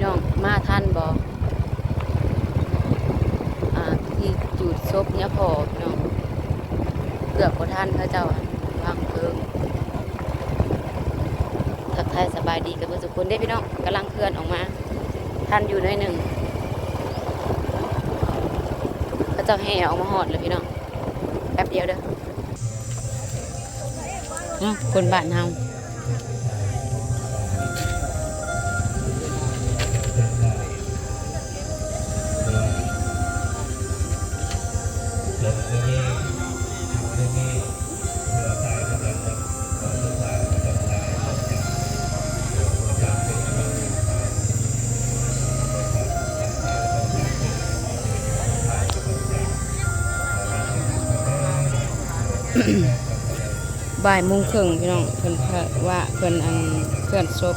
ນ້ອງມາທັນບໍ່? ອ່າ ພິທີຈູດສົບເມຍພໍ່ພີ່ນ້ອງ ເກືອບບໍ່ທັນ ເຂົາເຈົ້າວາງເພີງ. ທັກທາຍສະບາຍດີກັນເບິດທຸກຄົນເດ້ພີ່ນ້ອງ. ກຳລັງເຄື່ອນອອກມາ ທັນຢູ່ໜ້ອຍໜຶ່ງ ເຂົາເຈົ້າແຫ່ອອກມາຮອດແລ້ວພີ່ນ້ອງ. ແປັບດຽວເດີ ເນາະ ຄົນບ້ານເຮົາ. ບ່າຍໂມງເຄິ່ງພີ່ນ້ອງ ເພິ່ນພະວະ ເພິ່ນອັນເຄື່ອນສົບ.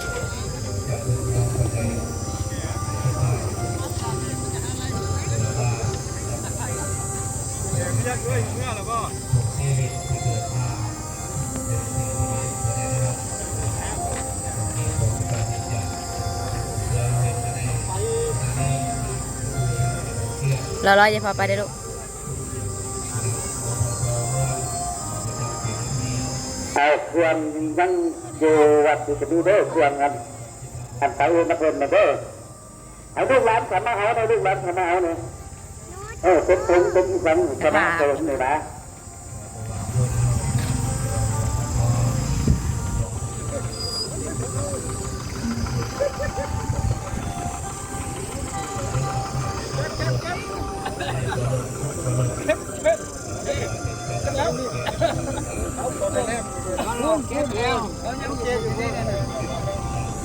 ລໍໆ ຢ່າພາໄປເດີ້ລູກ. ເອົາ ເຄື່ອງຍັງຢູ່ວັດຢູ່ ໄປດູເດີ້ ເຄື່ອງອັນ ອັນເຂົາເອີ້ນນຳເພິ່ນນະເດີ້. ໃຫ້ລູກຫຼານເຂົ້າມາເອົາເນາະ ລູກຫຼານເຂົ້າມາເອົາເນາະ. ເອີ ເປັນຖົງເປັນອີ່ຫຍັງ ຄະນະສົງນີ້ນະ.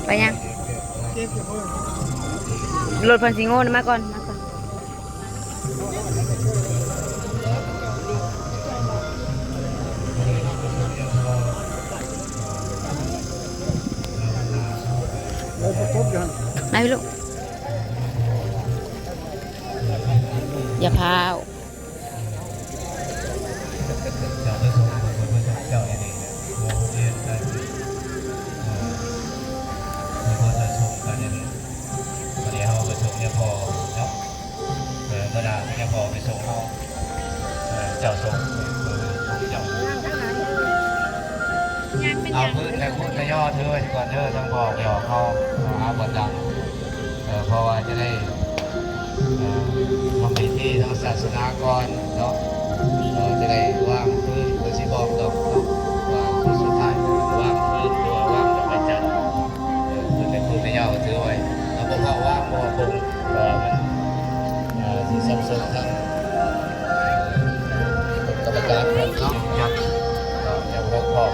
ໄປຍັງ? ລົດເພິ່ນຊິໂງ່ນະ ມາກ່ອນ ມາກ່ອນ. ມາພີ່ລູກ ຢ່າພ້າວ. ເຈົ້າໄປສົ່ງ ເຈົ້າໄປສົ່ງເຈົ້ານີ້ ໂຮງຮຽນກັນ ເອີ ແລ້ວກໍຈະສົ່ງກັນນີ້ ບາດນີ້ເຮົາໄປສົ່ງຍາພໍ່ເນາະ ເອີ ມາດາມຍາພໍ່ໄປສົ່ງເຮົາ ເອີ ເຈົ້າສົ່ງ ເອີ ເຈົ້າ ເອົາ ພື້ນແຕ່ພຸດກະຍໍຖືໄວ້ກ່ອນເດີ ທາງພໍ່ໄປອອກເຮົາ ເອົາ ເອົາບ່ອນດັງ ເອີ ເພາະວ່າຈະໄດ້ ເອີ ທຳພິທີທາງສາສະໜາກ່ອນເນາະ ເອີ ຈະໄດ້ວາງພື້ນ ເພິ່ນຊິບອກດອກເນາະ ວ່າສຸດທ້າຍວາງພື້ນ ຫຼືວ່າວາງດອກໄມ້ຈັນ ເອີ ເພິ່ນເປັນຜູ້ໄປເຍົາຖືໄວ້ ເຮົາບໍ່ພາວາງ ເພາະວ່າຄົງ ເພາະວ່າມັນ ເອີ ຊິສັບສົນທາງ ເອີ ກຳມະການເນາະ ຈັດເນາະ ຍັງບໍ່ພອມ.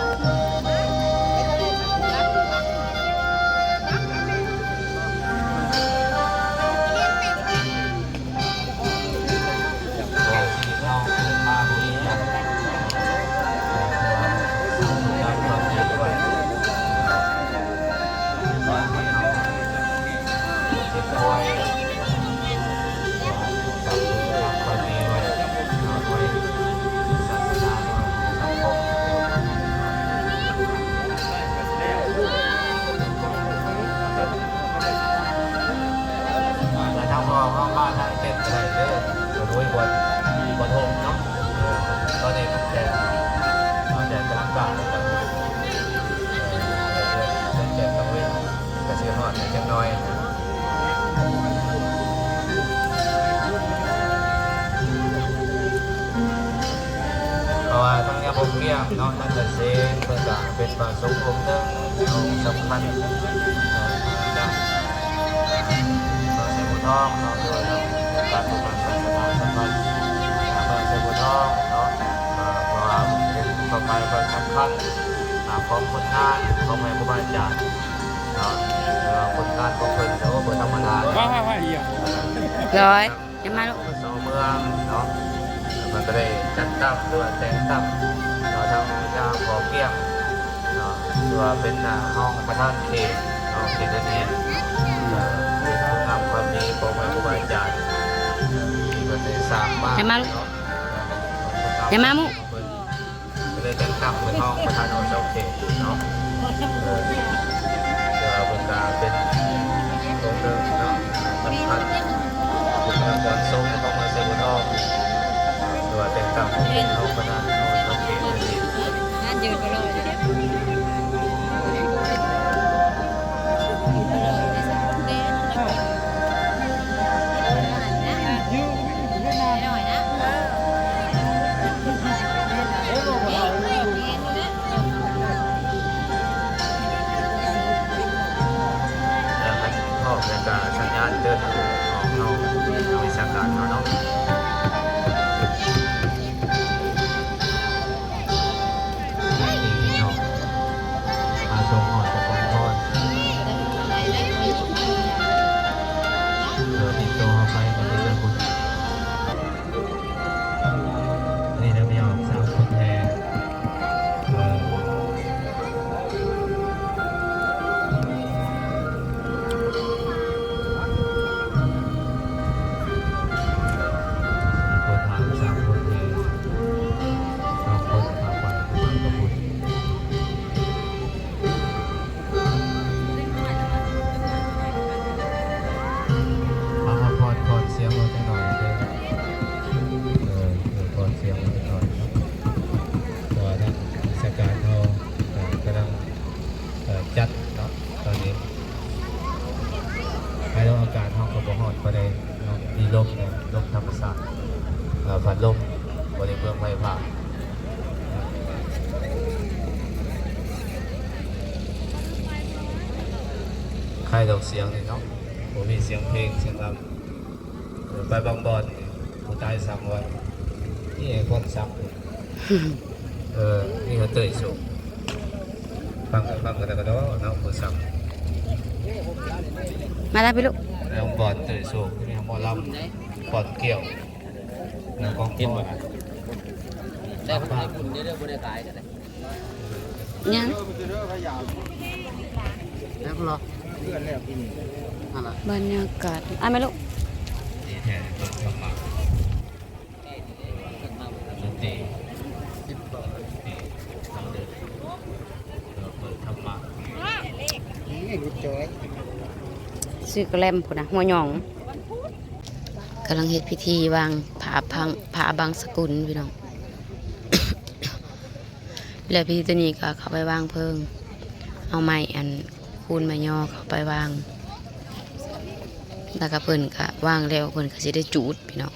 ແຕ່ທາງພໍ່ເຮົາມາທາງເຈັດກໍໄດ້ເດີ ກະໂດຍບໍ່ ບໍ່ທົ່ງເນາະ ເອີ ຕອນນີ້ມັນແຈ້ງ ເນາະ ແດດກຳລັງກາງ ເອີ ເດືອນ ເດືອນແຈ້ງກາງເວັນ ກະຊິຮ້ອນແດ່ຈັກໜ່ອຍ. ເພາະວ່າທາງຍາພໍ່ກຽມເນາະ ທ່ານຕາເສນ ເພິ່ນກະເປັນພະສົງອົງໜຶ່ງ ອົງສຳຄັນ ເອີ ຈາກ ເອີ ເມືອງໄຊໂພທອງເນາະ ໂດຍທາງອົງການພຸດທະສາສະໜາສຳພັນເມືອງໄຊໂພທອງເນາະ ເອີ ເພາະວ່າເປັນເປົ້າໝາຍສຳຄັນ ຂອງຜົນງານຂອງແມ່ຄູບາອາຈານເນາະ ແຕ່ວ່າຜົນງານຂອງເພິ່ນ ໂອ້ ບໍ່ທຳມະດາເດ້ ຮ້ອຍ ຢ່າມາລູກ ສອງເມືອງເນາະ ເພິ່ນກະໄດ້ຈັດຕັ້ງ ຫຼືວ່າແຕ່ງຕັ້ງເນາະ ທາງຍາພໍ່ກຽມເນາະ ຖືວ່າເປັນ ອາ ຮອງປະທານເຂດເນາະ ເຂດເດີນເອງ ເອີ ເປັນຄຸນງາມຄວາມດີຂອງແມ່ຄູບາອາຈານ ເອີ ທີ່ເພິ່ນໄດ້ສ້າງມາເນາະ ຢ່າມາ ເພິ່ນ ກະເລີຍແຕ່ງຕັ້ງເປັນຮອງປະທານອົງເຈົ້າເຂດເນາະ ເອີ ເພື່ອເພິ່ນກະເປັນອົງໜຶ່ງເນາະ ເຮົາກໍໄດ້ເອົາປະເພດນີ້ ແລ້ວກໍພ້ອມແລ້ວກໍສັນຍານເດີນອອກເນາະ ທາງວິຊາການເຮົາເນາະ ນີ້ເນາະ ມາສົ່ງຮອດສະກອນພອນ ເພື່ອຕິດຕໍ່ເຮົາໄປກໍເປັນບຸນ. ນີ້ນະພີ່ນ້ອງ ສາມຄົນແທ້ ເອີ ຄົນທາງສາມຄົນແທ້ ສອງຄົນພາໄປ ໄປກັບບຸນ. ເອົາ ເອົາ ຜ່ອນ ຜ່ອນສຽງລົງຈັກໜ້ອຍເດີ ເອີ ເອີ ຜ່ອນສຽງລົງຈັກໜ້ອຍເນາະ ເພາະວ່າທາງວິຊາການເຮົາກໍກຳລັງ ເອີ ຈັດເນາະ ຕອນນີ້ ໃນໂລກອາກາດເຮົາກໍບໍ່ຮ້ອນປານໃດເນາະ ມີລົມແດ່ ລົມທຳມະຊາດ ເອີ ພັດລົມ ບໍ່ໄດ້ເປືອງໄຟຟ້າ. ຄາຍດອກສຽງນີ້ເນາະ ບໍ່ມີສຽງເພງສຽງລຳ ເອີ ໄປບາງບ່ອນນີ້ຜູ້ຕາຍສັ່ງວ່າ ນີ້ໄອ້ຄົນສັ່ງ ເອີ ນີ້ຫາເຕີຍໂຊກ ຟັງ ຟັງກັນແລ້ວກໍເນາະ ຜູ້ສັ່ງ ມາລະພີ່ລູກ ແລ້ວບ່ອນເຕີຍໂຊກ ນີ້ໝໍລຳ ບ່ອນກ່ຽວ ແລ້ວກໍ ເຫັນບໍ່ລະ? ແຕ່ເພິ່ນໄດ້ບຸນເດີ ບໍ່ໄດ້ຂາຍກໍໄດ້. ຍັງ ແລ້ວເພິ່ນເນາະ ນັ້ນລະ ບັນຍາກາດ ອ່ານແມ່ລູກ ຊື່ກະແລັມພຸ້ນນະ ຫົວຫຍອງ ກຳລັງເຮັດພິທີວາງຜ້າພັງ ຜ້າບັງສະກຸນພີ່ນ້ອງ ແລ້ວພິທີໂຕນີ້ກໍເຂົ້າໄປວາງເພີງ ເອົາໄມ້ອັນຄູນໄມ້ຍໍເຂົ້າໄປວາງ ແລ້ວກໍເພິ່ນກໍວາງແລ້ວ ເພິ່ນກໍຊິໄດ້ຈູດພີ່ນ້ອງ.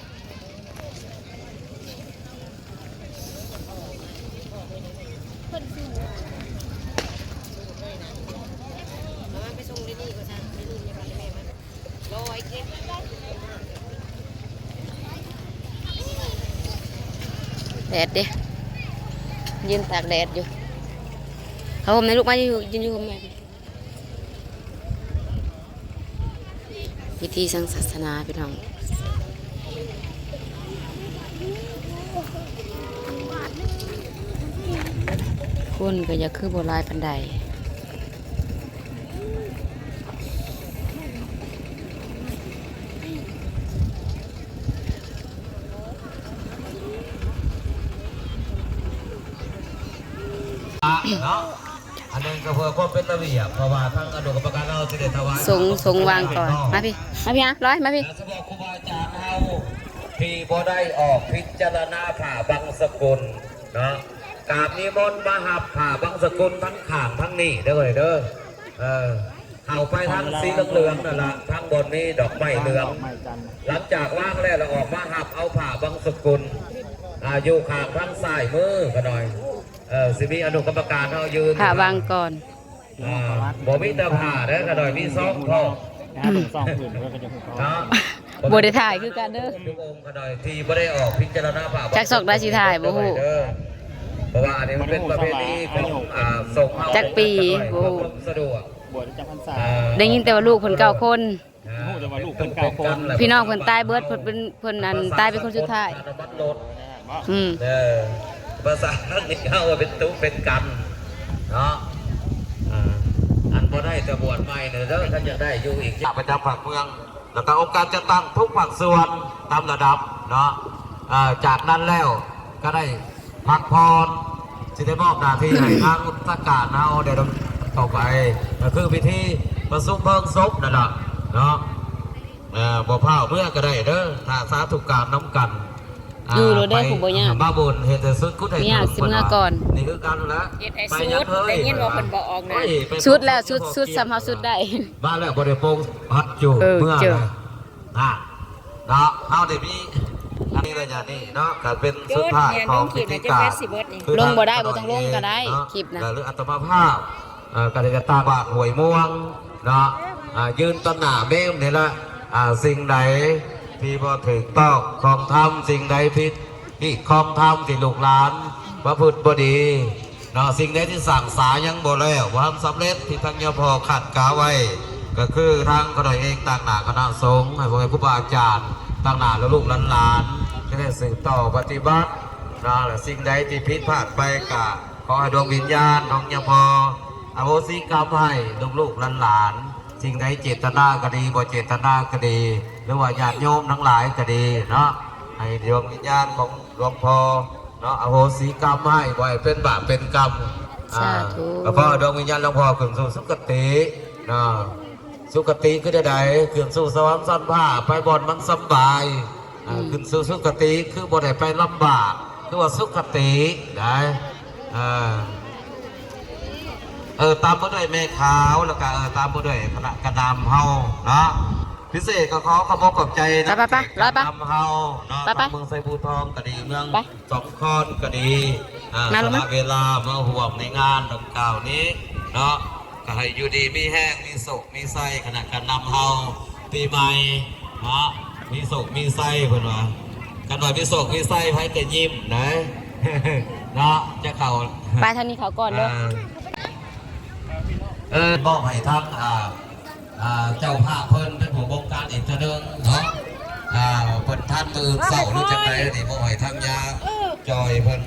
ແດດເດ້ ຢືນຕາກແດດຢູ່ ເອົາຮົ່ມໃຫ້ລູກ ມາຢູ່ ຢືນຢູ່ຮົ່ມໃຫ້. ພິທີທາງສາສະໜາພີ່ນ້ອງ ຄົນກໍຢາກຄືບໍ່ຫຼາຍປານໃດ. ເນາະ ອັນໜຶ່ງກໍເພື່ອຄວາມເປັນລະບຽບ ເພາະວ່າທາງອະນຸກຳມະການເຮົາຊິໄດ້ຖວາຍ ສົງ ສົງວາງກ່ອນ ມາພີ່ ມາພີ່ ຮະ ລອຍ ມາພີ່ ແລະສະເພາະຄູບາອາຈານເຮົາທີ່ບໍ່ໄດ້ອອກພິຈາລະນາຜ້າບັງສະກຸນເນາະ ກາບນິມົນມາຮັບຜ້າບັງສະກຸນທັງຂ້າງທັງນີ້ເດີເດີ ເອີ ເຂົ້າໄປທາງສີເຫຼືອງໆນັ້ນລະ ທາງບ່ອນມີດອກໄມ້ເຫຼືອງ ຫຼັງຈາກວາງແລ້ວ ລະອອກມາຮັບເອົາຜ້າບັງສະກຸນ ອາ ຢູ່ຂ້າງທາງຊ້າຍມືຂະນ້ອຍ ເອີ ຊິມີອະນຸກຳມະການເຮົາຢືນ ຜ້າວາງກ່ອນ ອາ ບໍ່ມີແຕ່ຜ້າເດີຂະນ້ອຍ ມີຊອງພ້ອມ ຫາເບິ່ງຊອງອື່ນເພິ່ນກໍຈະຮູ້ ເນາະ ບໍ່ໄດ້ຖ່າຍຄືກັນເດີ ທຸກອົງຂະນ້ອຍທີ່ບໍ່ໄດ້ອອກພິຈາລະນາຜ້າ ຈັກຊອກໄດ້ຊິຖ່າຍບໍ່ຮູ້ ເພາະວ່າອັນນີ້ມັນເປັນປະເພນີຂອງ ອາ ສົງເຮົາ ຈັກປີ ບໍ່ຮູ້ ສະດວກ ບວດຈຳພັນສາ ໄດ້ຍິນແຕ່ວ່າລູກເພິ່ນເກົ້າຄົນ ຮູ້ແຕ່ວ່າລູກເພິ່ນເກົ້າຄົນ ພີ່ນ້ອງເພິ່ນຕາຍເບິດ ເພິ່ນເປັນ ເພິ່ນອັນຕາຍເປັນຄົນສຸດທ້າຍ ອະນຸມັດລົດ ອືມ ເອີ ພາສາທາງນີ້ເຮົາວ່າເປັນຕຸເປັນກັນເນາະ ເອີ ອັນບໍ່ໄດ້ກໍບວດໃໝ່ເດີ ຄັນຢາກໄດ້ຢູ່ອີກ ປະຈຳພັກເມືອງ ແລ້ວກໍອົງການຈັດຕັ້ງທຸກພາກສ່ວນຕາມລະດັບເນາະ ເອີ ຈາກນັ້ນແລ້ວກໍໄດ້ ພັກຜ່ອນ ຊິໄດ້ມອບໜ້າທີ່ໃຫ້ທາງວິຊາການເຮົາໄດ້ດຳເນີນຕໍ່ໄປ ກໍຄືພິທີປະຊຸມເພີງສົບນັ້ນລະເນາະ ເອີ ບໍ່ພ້າວເມືອກໍໄດ້ເດີ ຖ້າສາທຸການນຳກັນ ຢູ່ໂລດເດີ ຜູ້ບໍ່ຍາກ ມາບຸນເຮັດໃຫ້ສຸດ ຄຸດໃຫ້ຖືກ ເພິ່ນວ່າ ຊິເມືອກ່ອນ ນີ້ຄືກັນແຫຼະ ເຮັດໃຫ້ສຸດ ໄດ້ຍິນວ່າເພິ່ນບອກອອກນະ ສຸດແລ້ວ ສຸດ ສຸດສ່ຳເຮົາສຸດໄດ້ ມາແລ້ວບໍ່ໄດ້ປົງພັດຢູ່ ເອີ ເມືອແລ້ວ ນະ ເນາະ ເຮົາໄດ້ມີອັນນີ້ລະ ຢ່າງນີ້ເນາະ ກະເປັນສຸດທ້າຍຂອງພິທີການ ລົງບໍ່ໄດ້ ບໍ່ຕ້ອງລົງກະໄດ້ ເນາະ ຄລິບນະ ແລະ ຫຼືອາດຕະມາພາບ ເອີ ກະໄດ້ຈະຕາກວາດຫ້ວຍມ່ວງເນາະ ອ່າ ຢືນຕໍ່ໜ້າເມມນີ້ລະ ອ່າ ສິ່ງໃດທີ່ບໍ່ຖືກຕ້ອງຂອງທຳ ສິ່ງໃດຜິດ ຜິດຂອງທຳ ທີ່ລູກຫຼານປະພຶດບໍ່ດີເນາະ ສິ່ງໃດທີ່ສ້າງສາຍັງບໍ່ແລ້ວ ບໍ່ທັນສຳເລັດ ທີ່ທາງຍາພໍ່ຄາດກາໄວ້ ກໍຄືທາງຂ້ານ້ອຍເອງຕາງໜ້າຄະນະສົງ ໃຫ້ພໍ່ແມ່ຄູບາອາຈານຕາງໜ້າລູກໆຫຼານໆ ຈະໄດ້ສືບຕໍ່ປະຕິບັດເນາະ ແລະ ສິ່ງໃດທີ່ຜິດພາດໄປ ກໍ ຂໍໃຫ້ດວງວິນຍານຂອງຍາພໍ່ອະໂຫສິກຳໃຫ້ລູກໆຫຼານໆ ສິ່ງໃດເຈດຕະນາກໍດີ ບໍ່ເຈດຕະນາກໍດີ ຫຼືວ່າຍາດໂຍມທັງຫຼາຍກໍດີເນາະ ໃຫ້ດວງວິນຍານຂອງຫຼວງພໍ່ເນາະ ອະໂຫສິກຳໃຫ້ ບໍ່ໃຫ້ເປັນບາບເປັນກຳ ສາທຸ ອ່າ ກໍຂໍໃຫ້ດວງວິນຍານຫຼວງພໍ່ຂຶ້ນສູ່ສຸຄະຕິເນາະ ສຸຄະຕິຄືແນວໃດ? ຂຶ້ນສູ່ສະຫວັນຊັ້ນຟ້າ ໄປບ່ອນມັນສຳບາຍ ອ່າ ອືມ ຂຶ້ນສູ່ສຸຄະຕິ ຄືບໍ່ໄດ້ໄປລຳບາກ ຄືວ່າສຸຄະຕິໄດ໋ ອ່າ ເອີ ຕາມມາດ້ວຍແມ່ຂາວ ແລ້ວກະ ເອີ ຕາມມາດ້ວຍຄະນະການນຳເຮົາເນາະ ພິເສດກໍຂໍຂອບອົກຂອບໃຈນຳ ໄປໆໆ ແຂກການນຳເຮົາເນາະ ໄປໆ ທາງເມືອງໄຊພູທອງກໍດີ ເມືອງ ໄປ ສອງຄອນກໍດີ ອ່າ ມາ ສະຫຼະເວລາມາຮ່ວມໃນງານດັ່ງກ່າວນີ້ເນາະ ກໍໃຫ້ຢູ່ດີມີແຮງ ມີໂຊກມີໄຊ ຄະນະການນຳເຮົາ ປີໃໝ່ເນາະ ມີໂຊກມີໄຊ ເພິ່ນວ່າ ຄັນວ່າມີໂຊກມີໄຊ ໃຜກໍຍິ້ມໄດ໋ ເນາະ ຈະເຂົ້າ ໄປທາງນີ້ເຂົ້າກ່ອນເດີ ເອີ ເອີ ມອບໃຫ້ທາງ ອ່າ ອ່າ ເຈົ້າພາບເພິ່ນເປັນຜູ້ບົງການອີກເທື່ອໜຶ່ງເນາະ ອ່າ ເພິ່ນທັນມື້ອື່ນເຊົ້າ ຫຼືຈັ່ງໃດນີ້ ມອບໃຫ້ທາງຍາຈອຍເພິ່ນ